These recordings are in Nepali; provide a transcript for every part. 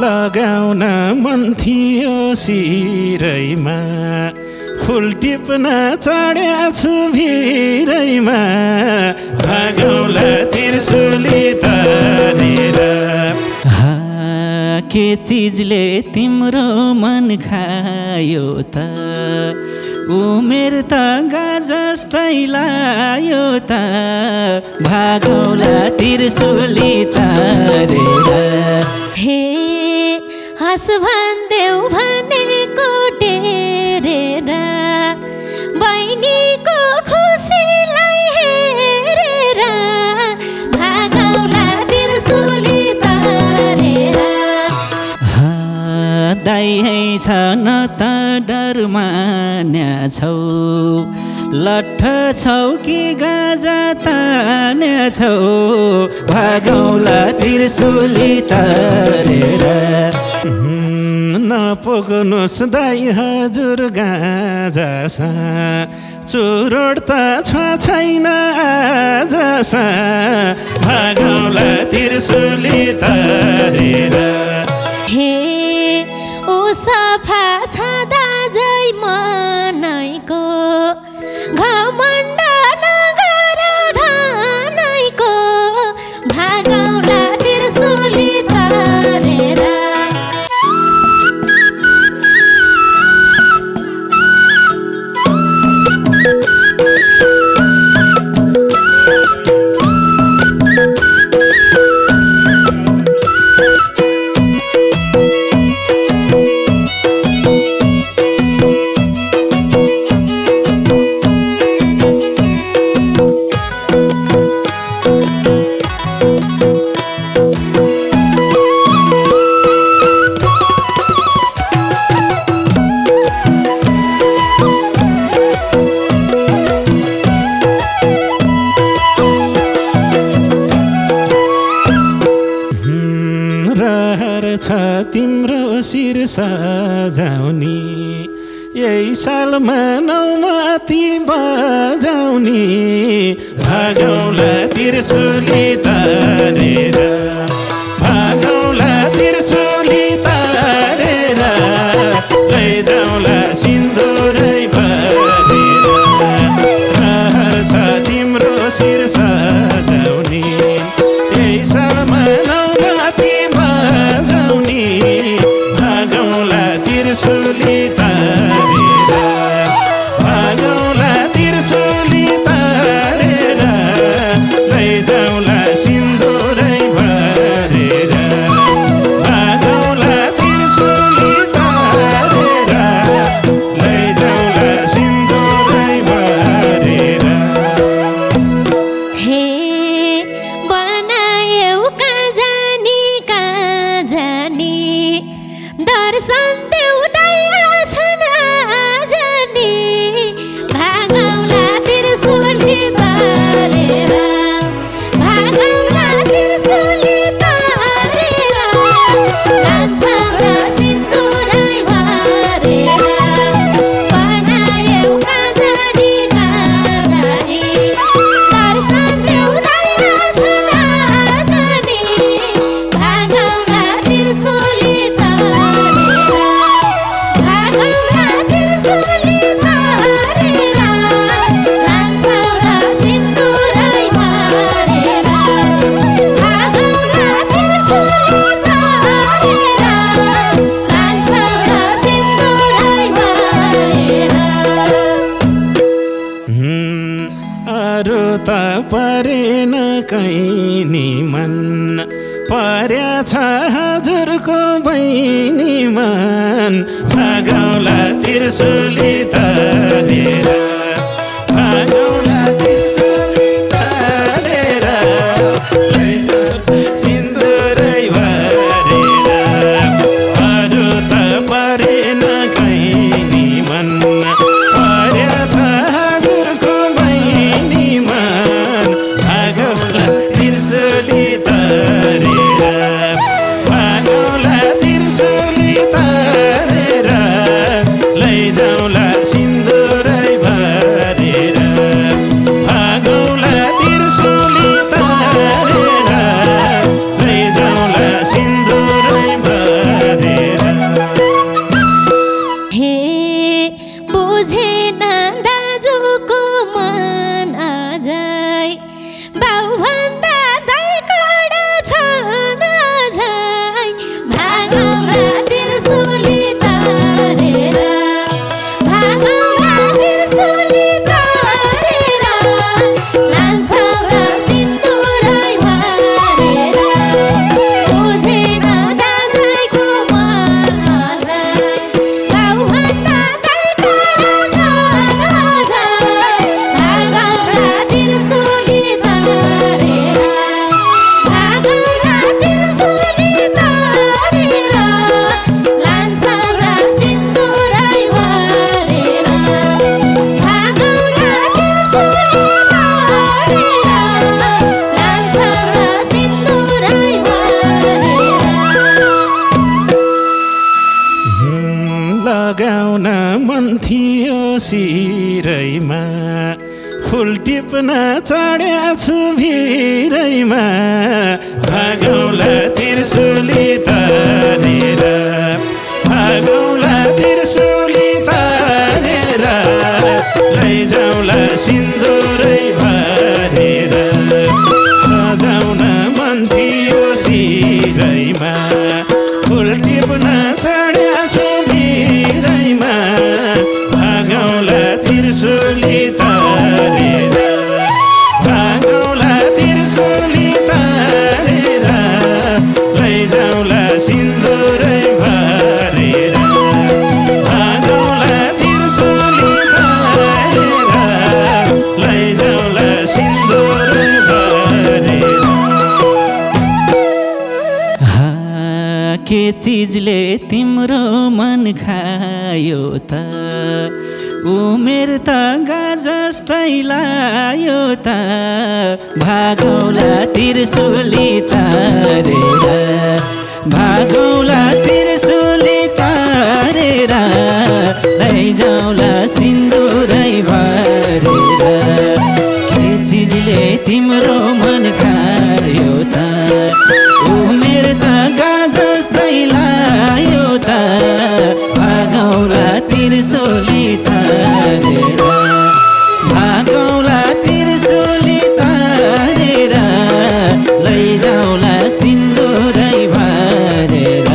लगाउन मन थियो शिरैमा फुल टिप्न चढ्या छु भिरैमा भागौला त्रिशुली तानेर के चिजले तिम्रो मन खायो त उमेर त जस्तै लायो त भागौला त्रिशुली तारेर हे हस भन्देऊ भनेको टेरेर बहिनीको खुसीलाई हेरेर भागौला त्रिशुली तारेर दाइ छ न त डर मान्या छौ लट्ठ छौ कि गाजा तान्या छौ भागौला त्रिशुली तारेर नपोक्नुहोस् दाइ हजुर गाजासा चुरोड त छैन आजसा भागौला त्रिशुली तारेर हे ओ सफा छँदा जै मनैको घमण्ड नगर धनैको भागौला त्रिशुली तारेर तिम्रो शिर सजाउने यही सालमा नौमाती बजाउने भागौला त्रिशुली तारेर भागौला त्रिशुली तारेर लैजाउला सिन्दुरै भरेर रहर छ तिम्रो शिर सजाउने यही सालमा नौमाती बजाउने भागौला त्रिशुली तारेर भागौला त्रिशुली तारेर लैजाउला सिन्दुरै भरेर भागौला त्रिशुली तारेर लैजाउला सिन्दुरै भरेर हे बनायौ कहाँ जानी दर्शन देऊ दया छन् आजनी भागौला त्रिशुली तारेर भागौला त्रिशुली तारेर लान्छौ र सिन्दुरै भरेर बनायौ कहाँ जानी दर्शन देऊ दया छन् आजनी भागौला त्रिशुली तारेर भागौला त्रिशुली तारेर लान्छौ र सिन्दुरै भरेर भागौला त्रिशुली तारेर लान्छौ र सिन्दुरै भरेर अरू त परेन कहीँ नि मन पर्या छ हजुरको बहिनी मन भागौला त्रिशुली तारेर भागौला त्रिशुली तारेर लैजाऊ सिन्दुरै भरेर अरू त परेन कहीँ नि मन पर्या छ हजुरको बहिनी मन भागौला त्रिशुली तारेर भागौला त्रिशुली तारेर लैजाउला सिन्दुरै भरेर सजाउन मन थियो शिरैमा फुल टिप्न चढ्या छु भिरैमा भागौला त्रिशुली तानेर भागौला त्रिशुली तानेर लैजाउला सिन्दुरै भरेर सजाउन मन थियो शिरैमा फुल टिप्न चढ्या छु भिरैमा भागौला त्रिशुली तानेर भागौला त्रिशुली तानेर लैजाउला सिन्दुरै भरेर भागौला त्रिशुली तानेर लैजाउला सिन्दुरै भरेर के चिजले तिम्रो मन खायो त उमेर त गाजस्तै लायो त भागौला त्रिशुली तारेर भागौला त्रिशुली तारेर लैजाउला सिन्दुरै भरेर के चिजले तिम्रो मन खायो त उमेर त गाजस्तै लायो त भागौला त्रिशुली तारेर भागौला त्रिशुली तारेर लैजाउला सिन्दुरै भरेर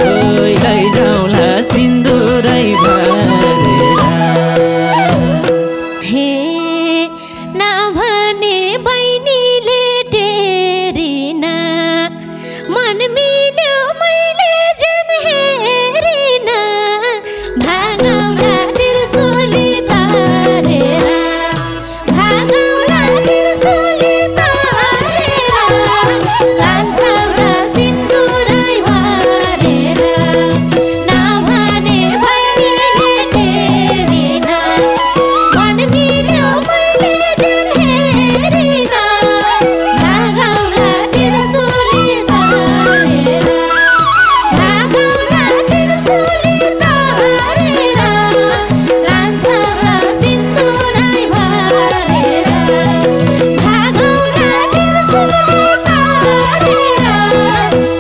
ओइ लैजाउला सिन्दुरै भरेर हे नभने बहिनीले टेरिना मन मिल्यो मैले जन हेरिन भागौला त्रिशुली तारेर भागौला त्रिशुली तारेर लान्छौला सिन्दुरै भरेर नभने बहिनीले टेरिना मन मिल्यो मैले जन हेरिन भागौला त्रिशुली तारेर भागौला त्रिशुली तारेर लान्छौला सिन्दुरै भरेर भागौला त्रिशुली तारेर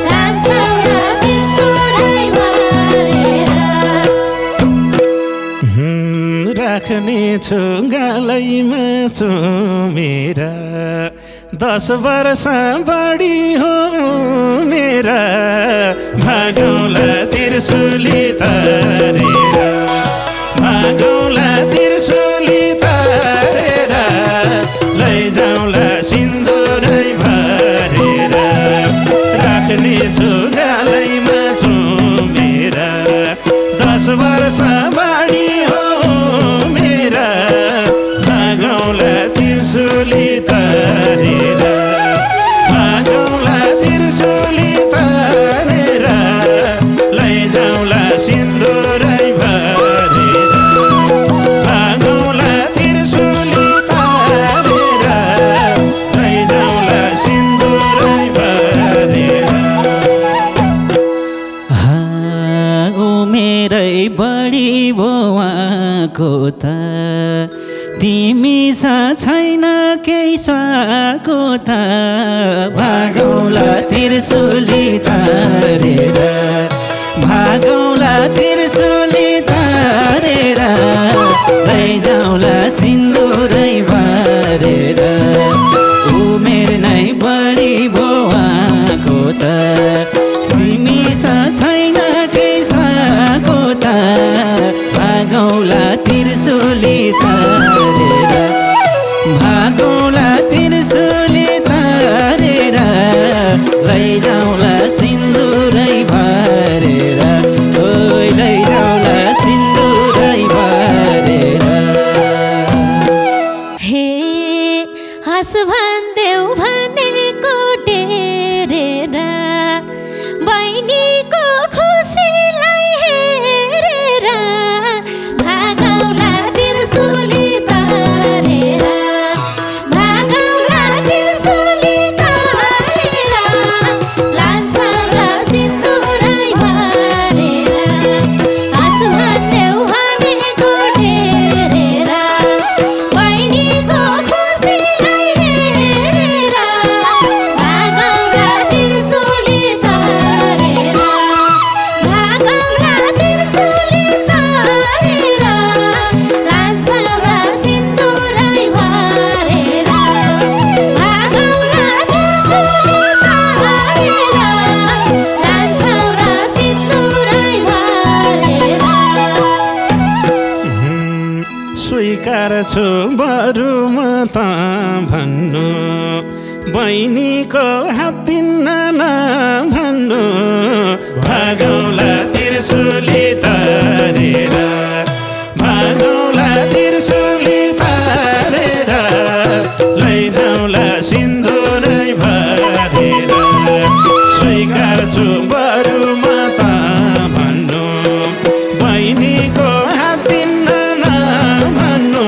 लान्छौला सिन्दुरै भरेर राख्ने छु गालैमा चुमेर 10 वर्ष बढी हो मेरा भागौला त्रिशुली तारेर भागौला त्रिशुली तारेर लैजाउला सिन्दुरै भरेर राख्ने छु गालैमा चुमेर 10 वर्ष बढी हो मेरा भागौला त्रिशुली तारेर भागौला त्रिशुली तारेर लैजाउला सिन्दुरै भरेर भागौला त्रिशुली तारेर लैजाउला सिन्दुरै भरेर उमेरै बढी भोवाको त तिमी छैन केही स्वाको त भागौला त्रिशुली तारेर भागौला त्रिशुली तारेर लैजाउला सिन्दुरै भरेर उमेर नै बढी भोवाको त तिमी छैन केही स्वाको त भागौला त्रिशुली तारेर भागौला त्रिशुली तारेर लैजाउला सिन्दुरै छु बरु म त भन्नु बहिनीको हात दिन्न न भन्नु भागौला त्रिशुली तारेर भागौला त्रिशुली तारेर लैजाउला सिन्दुरै भरेर स्वीकार्छु बरु म त भन्नु बहिनीको हात दिन्न न भन्नु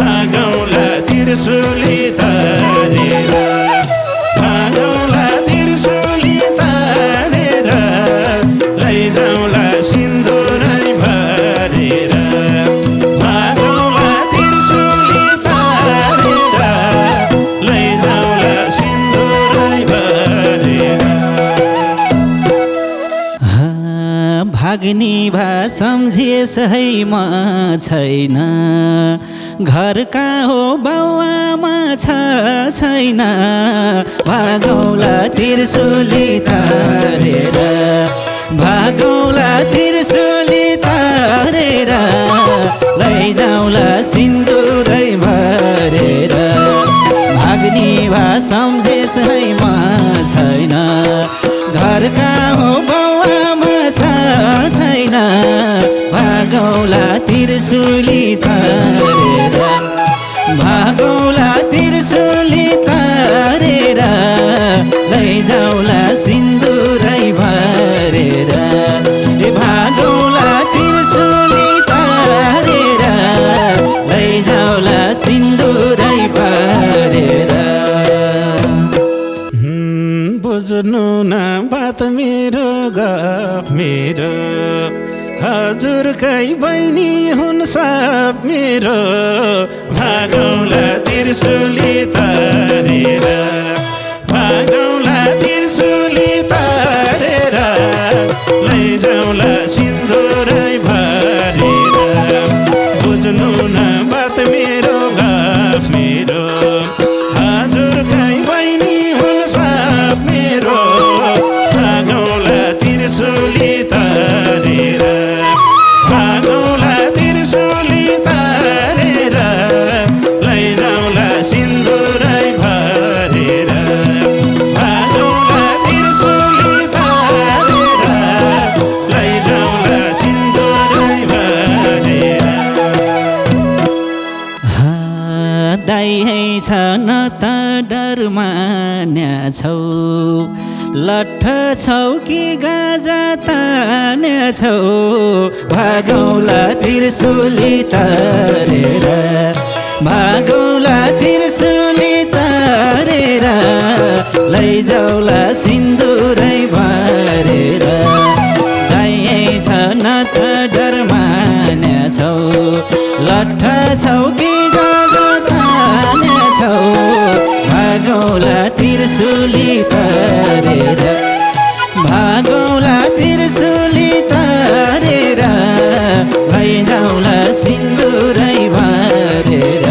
भागौला त्रिशुली तारेर भागौला त्रिशुली तारेर लैजाउला सिन्दुरै भरेर भागौला त्रिशुली तारेर लैजाउला सिन्दुरै भरेर भाग्ने भा सम्झे सहीमा छैन घरका हो बाउआमा छैन भागौला त्रिशुली तारेर भागौला त्रिशुली तारेर लैजाउला सिन्दुरै भरेर भाग्ने भा सम्झे सहीमा छैन घरका हो बाउआमा छैन भागौला त्रिशुली तारेर भागौला त्रिशुली तारेर लैजाउला सिन्दुरै भरेर भागौला त्रिशुली तारेर लैजाउला सिन्दुरै भरेर बुझ्नु न बात मेरो गफ मेरो हजुरकै बहिनी हुन् सब मेरो भागौला त्रिशुली तारेर भागौला त्रिशुली तारेर लैजाउला सिन्दुरै भरेर बुझ्नु न बात मेरो गफ मेरो हजुरकै बहिनी हुन् सब मेरो भागौला त्रिशुली तारेर भागौला त्रिशुली तारेर लैजाउला सिन्दुरै भरेर भागौला त्रिशुली तारेर लैजाउला सिन्दुरै भरेर दाइ छ न त डर मान्या छौ लट्ठ छौ कि गाजा तान्या छौ भागौला त्रिशुली तारेर भागौला त्रिशुली तारेर लैजाउला सिन्दुरै भरेर दाइ छ न त डर मान्या छौ लट्ठ छौ कि गाजा तान्या छौ भागौला त्रिशुली तारेर भागौला त्रिशुली तारेर लैजाउला सिन्दुरै भरेर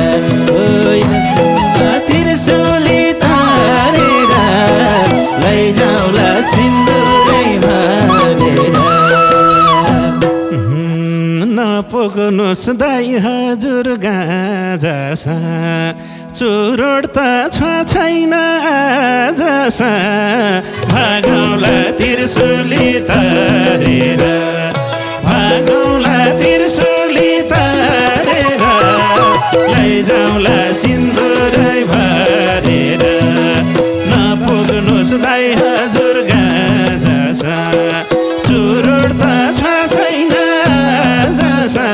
त्रिशुली तारेर लैजाउला सिन्दुरै भरेर नपुग्नुहोस् दाइ हजुर गाजासा चुरोड त छैन आजसा भागौला त्रिशुली तारेर भागौला त्रिशुली तारेर लैजाउला सिन्दुरै भरेर नपुग्नुहोस् दाइ हजुर गाजासा चुरोड त छैन आजसा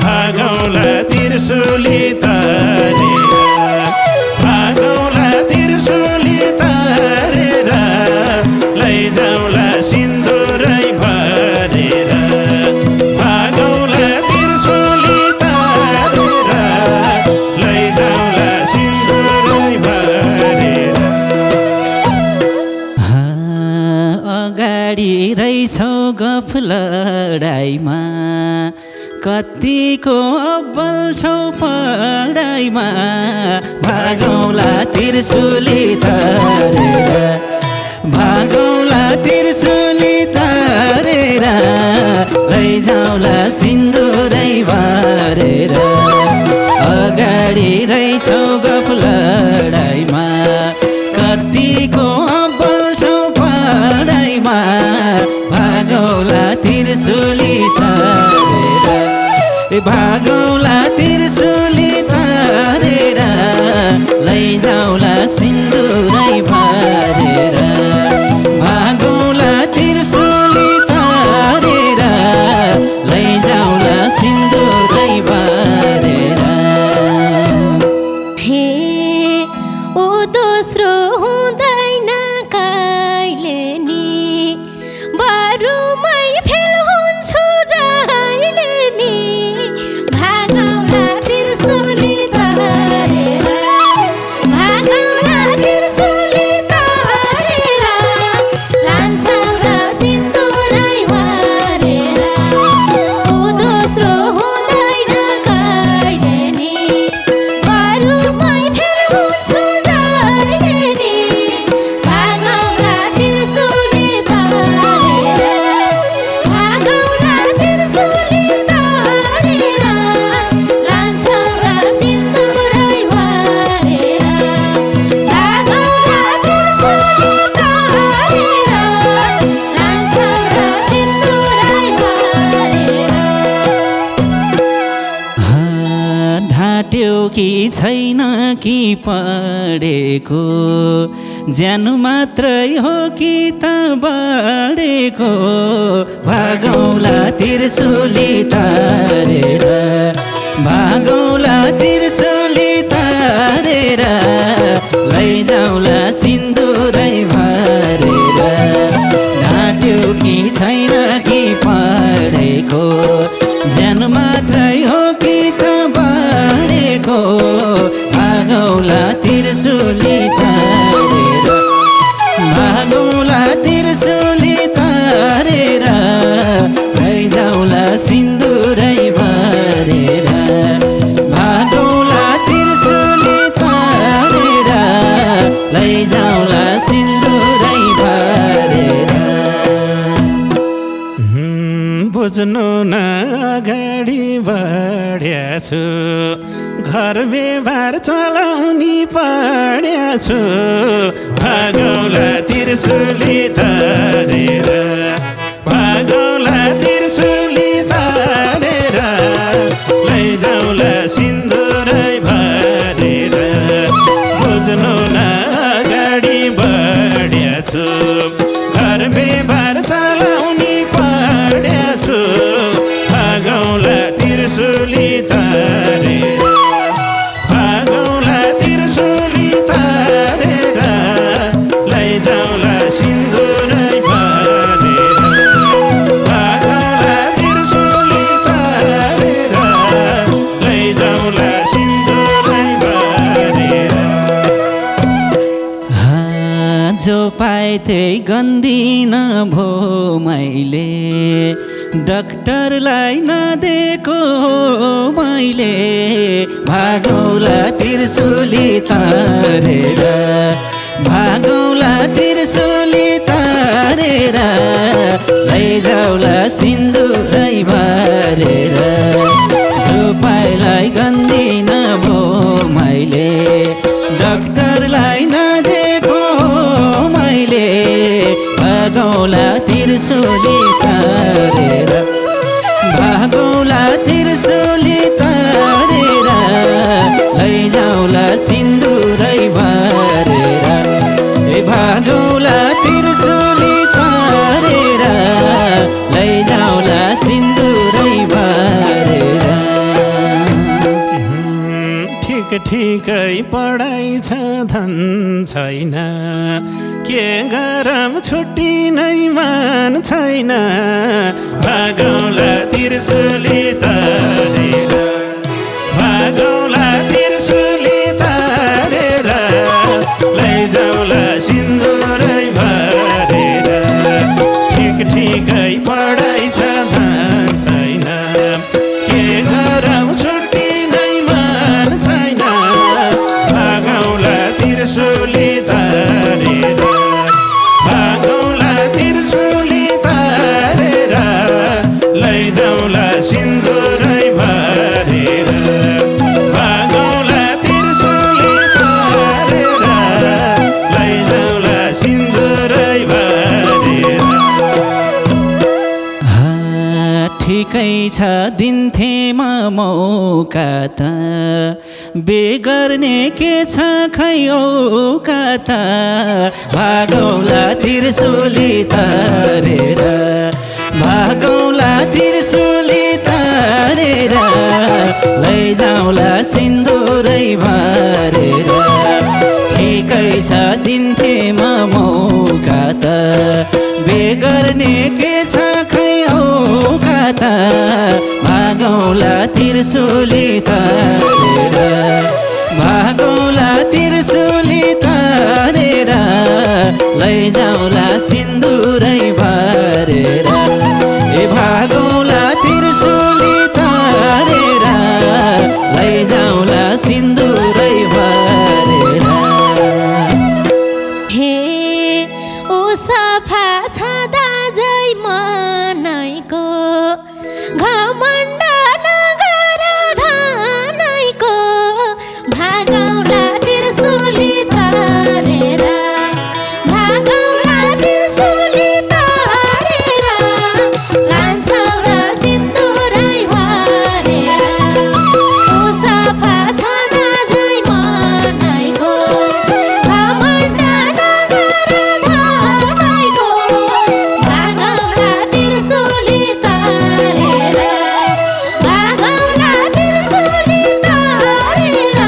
भागौला त्रिशुली तारेर भागौला त्रिशुली तारेर लैजाउला सिन्दुरै भरेर भागौला त्रिशुली तारेर लैजाउला सिन्दुरै भरेर अगाडि रहेछौ गफ लडाइमा कतिको अब्बल छौ पढाइमा भागौला त्रिशुली तारेर भागौला त्रिशुली तारेर लैजाउला सिन्दुरै भरेर त्रिशुली तारेर भागौला त्रिशुली तारेर लैजाउला सिन्दुरै भरेर भागौला त्रिशुली तारेर लैजाउला सिन्दुरै भरेर हे ओ दोस्रो हुँदैन कहिले नि बरुमै फेल हुन्छु जहिले नि भागौला त्रिशुली तारेर भागौला त्रिशुली तारेर लान्छौ र सिन्दुरै भरेर ओ दोस्रो हुँदैन कहिले नि बरुमै फेल हुन्छु जहिले नि भागौला त्रिशुली तारेर भागौला त्रिशुली तारेर लान्छौ र सिन्दुरै भरेर भागौला त्रिशुली तारेर लान्छौ र सिन्दुरै भरेर ढाट्यो कि छैन कि पढेको ज्यान मात्रै हो कि त बढेको भागौला त्रिशुली तारेर भागौला त्रिशुली तारेर लैजाउला सिन्दुरै भरेर ढाट्यो कि छैन कि पढेको ज्यान मात्रै हो कि त बढेको भागौला त्रिशुली तारेर भागौला त्रिशुली तारेर लैजाउला सिन्दुरै भरेर भागौला त्रिशुली तारेर लैजाउला सिन्दुरै भरेर बुझ्नु न अगाडि बढ्याछु घर व्यवहार चलाउनी पढ्याछु भागौला त्रिशुली तारेर भागौला त्रिशुली तारेर लैजाउला सिन्दुरै भरेर बुझ्नु न अगाडि बढ्याछु घर व्यवहार चलाउनी पढ्याछु भागौला त्रिशुली तारेर भागौला त्रिशुली तारेर लैजाउला सिन्दुरै भरेर भागौला त्रिशुली तारेर लैजाउला सिन्दुरै भरेर जो पाए त्यही गन्दिन भो मैले डाक्टरलाई नदिएको मैले भागौला त्रिशुली तारेर भागौला त्रिशुली तारेर लैजाउला सिन्दुरै भरेर जो पाएलाई गन्दिन भो मैले डाक्टरलाई नदिएको मैले भागौला त्रिशुली तारेर भागौला त्रिशुली तारेर लैजाउला सिन्दुरै भरेर भागौला त्रिशुली तारेर लैजाउला सिन्दुरै भरेर ठिकै पढाइ छ धन छैन के गरम छुट्टी नै मान छैन भागौला त्रिशुली तारेर भागौला त्रिशुली तारेर लैजाउला सिन्दुरै भरेर ठिकै पढाइ छ धन छैन के गरम छुट्टी नै मान छैन भागौला त्रिशुली तारेर भागौला त्रिशुली तारेर लैजाउला सिन्दुरै भरेर भागौला त्रिशुली तारेर ठिकै छ दिन्थे म मौका त बेगर्ने के छ खै औका त भागौला त्रिशूली तारेर भागौला त्रिशूली तारेर लैजाउला सिन्दुरै भरेर ठिकै छ दिन्थे म मौका त बेगर्ने के छ खै औका त भागौला त्रिशूली तारेर भागौला त्रिशूली तारेर लैजाउला सिन्दुरै भरेर ए भागौला त्रिशूली तारेर लैजाउला सिन्दुरै भरेर हे ओ सफा छँदा जै मनैको घमण्ड नगर धनैको भागौला त्रिशूली तारेर भागौला त्रिशूली तारेर लान्छौ र सिन्दुरै भरेर ओ सफा छँदा जै मनैको घमण्ड नगर धनैको भागौला त्रिशूली तारेर भागौला त्रिशूली तारेर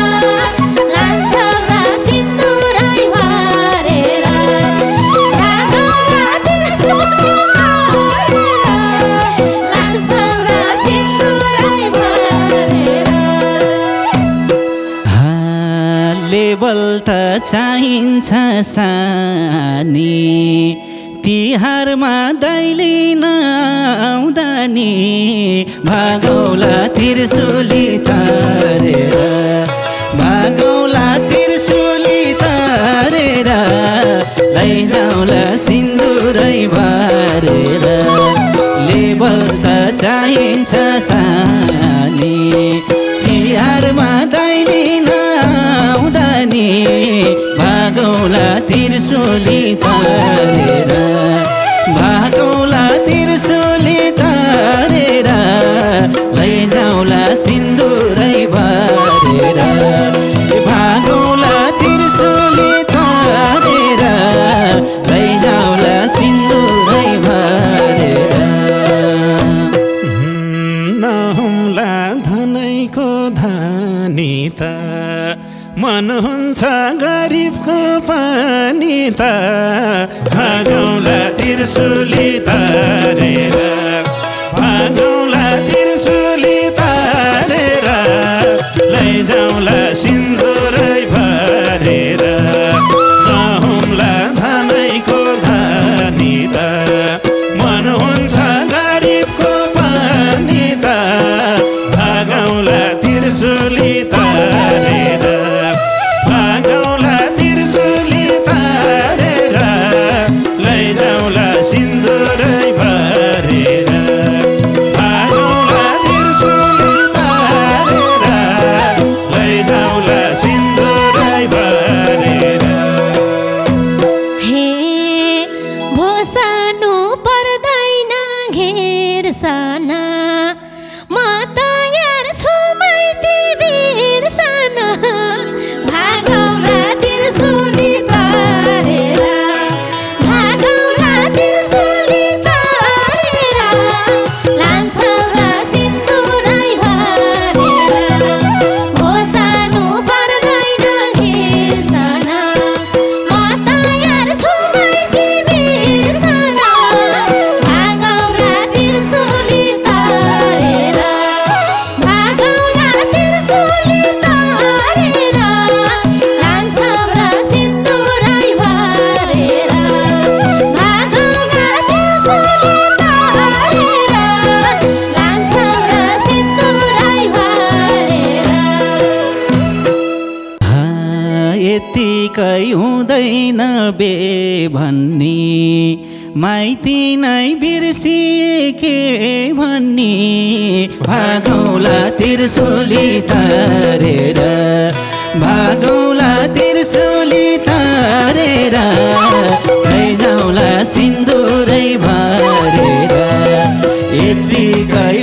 लान्छौ र सिन्दुरै भरेर भागौला त्रिशूली तारेर लान्छौ र सिन्दुरै भरेर लेबल त चाहिन्छ सानी तिहारमा दैली नआउँदा नि भागौला त्रिशूली तारेर भागौला त्रिशूली तारेर लैजाउला सिन्दुरै भरेर लेबल त चाहिन्छ सानी तिहारमा दैली नआउँदा नि भागौला त्रिशूली तारेर भागौला त्रिशूली तारेर लैजाउला सिन्दुरै भरेर भागौला त्रिशूली तारेर लैजाउला सिन्दुरै भरेर नहुम्ला धनैको धनी त मन हुन्छ गरिबको पनि त भागौला त्रिशूली तारेर भागौला त्रिशूली तारेर लैजाउला सिन्दुरै भरेर नहुम्ला धनैको धनी त मन हुन्छ गरिबको पनि त भागौला त्रिशूली तारेर भागौला त्रिशूली तारेर लैजाउला सिन्दुरै भरेर भागौला त्रिशूली तारेर लैजाउला सिन्दुरै भरेर हे भोसानु पर्दैन घेरसना म तयार छु माइती बिर्सना भागौला त्रिशूली तारेर भागौला त्रिशूली तारेर लान्छौ र सिन्दुरै भरेर भोसानु पर्दैन घेरसना म तयार छु माइती बिर्सना भागौला त्रिशूली तारेर भागौला त्रिशूली तारेर लान्छौ र सिन्दुरै भरेर भागौला त्रिशूली तारेर लान्छौ र सिन्दुरै भरेर यतिकै हुँदैन बे भन्ने माइती नै बिर्सिए के भन्ने भागौला त्रिशूली तारेर भागौला त्रिशूली तारेर लैजाउला सिन्दुरै भरेर यतिकै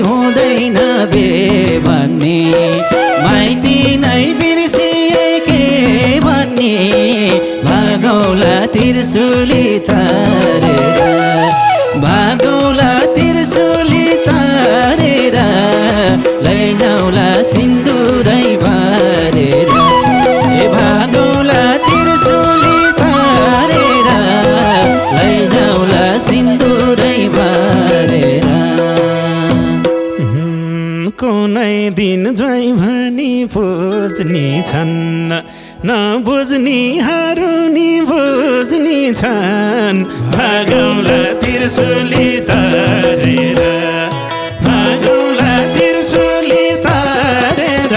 त्रिशुली तारेर भागौला त्रिशुली तारेर लैजाउला सिन्दुरै बारेर ए भागौला त्रिशुली तारेर लैजाउला सिन्दुरै बारेर कुनै दिन ज्वाइँ भनी बुझ्ने छन् नबुझ्नेहरू नि बुझ्ने छन् भागौला त्रिशुली तारेर भागौला त्रिशुली तारेर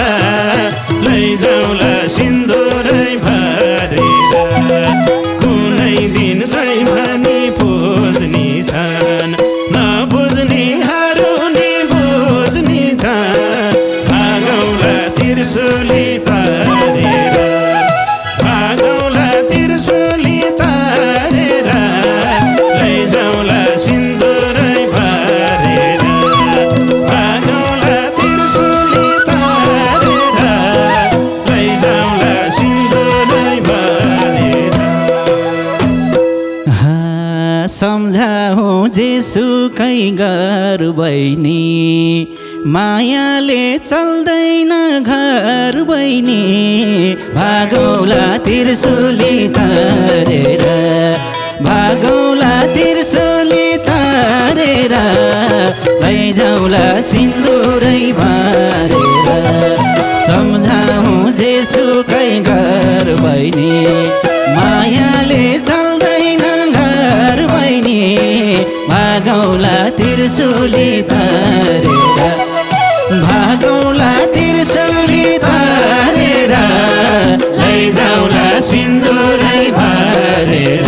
लैजाउला सिन्दुरै भरेर कुनै दिन ज्वाइँ भनी बुझ्ने छन् नबुझ्नेहरू नि बुझ्ने छन् भागौला त्रिशुली तारेर भागौला त्रिशुली तारेर लैजाउला सिन्दुरै भरेर भागौला त्रिशुली तारेर लैजाउला सिन्दुरै भरेर सम्झाऊ जेसुकै गर बहिनी मायाले चल्दैन घर बहिनी भागौला त्रिशुली तारेर भागौला त्रिशुली तारेर लैजाउला सिन्दुरै बारेर सम्झाऊ जेसुकै घर बहिनी मायाले चल्दैन घर बहिनी भागौला त्रिशुली तारेर भागौला त्रिशुली तारेर लैजाउला सिन्दुरै भरेर